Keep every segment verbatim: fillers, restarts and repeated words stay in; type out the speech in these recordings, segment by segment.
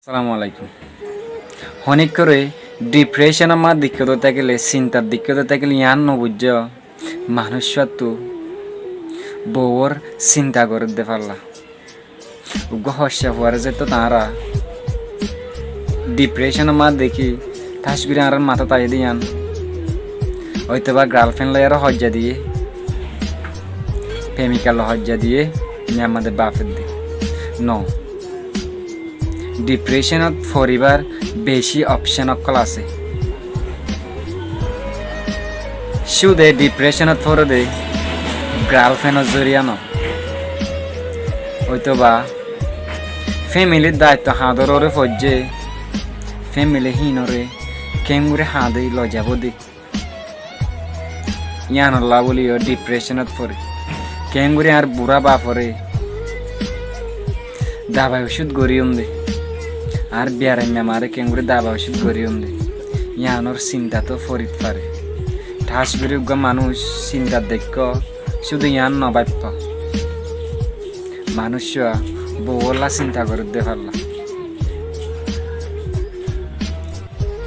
Assalamu alaikum. Honíkkoré depression ot maddikká dói tákile, sintat dikká dói tákile, yián no buijjó manúiccúattu bouwor sinta gorédde falla. Uggúa hoccá fuaré zettó taára depression ot maddikí, thac gorí añárár matát aiyé dé yián. Óitoba girlfriend loi aró hoijja diyé, femikal loi hoijja diyé, ñamma de bafedde. No. Depression ot foribár bicí option ókkol asé. Cúde depression ot foré dé girlfriend or zoriya no. Óitoba family r daitto hañdoré foijjé, family híinoré keéngorí hañdí loizaibóu dé. Yíanollá bóli yó depression ot foré. Keéngorí añár burá baforé dabai ocút goríyum dé, añár biyaraimma maáre keéngorí dabai ocút goríyum dé, yíanor sintat ó forít faré. Thac gorí uggúa manúic sintat deikkó, cúde yián no báiffa. Manúiccúa bouwólla sinta gorédde falla.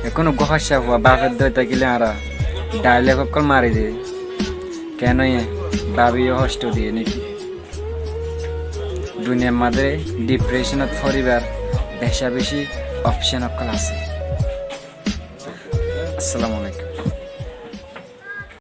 Ekkún uggúa hoccá fua báfedde ói tákile añára dialogue ókkol mari dé, keénoye bábi yó hoctó diyé néki. Duniyar madé depression ot foribár becá-becí option ókkol asé. Assalamu alaikum.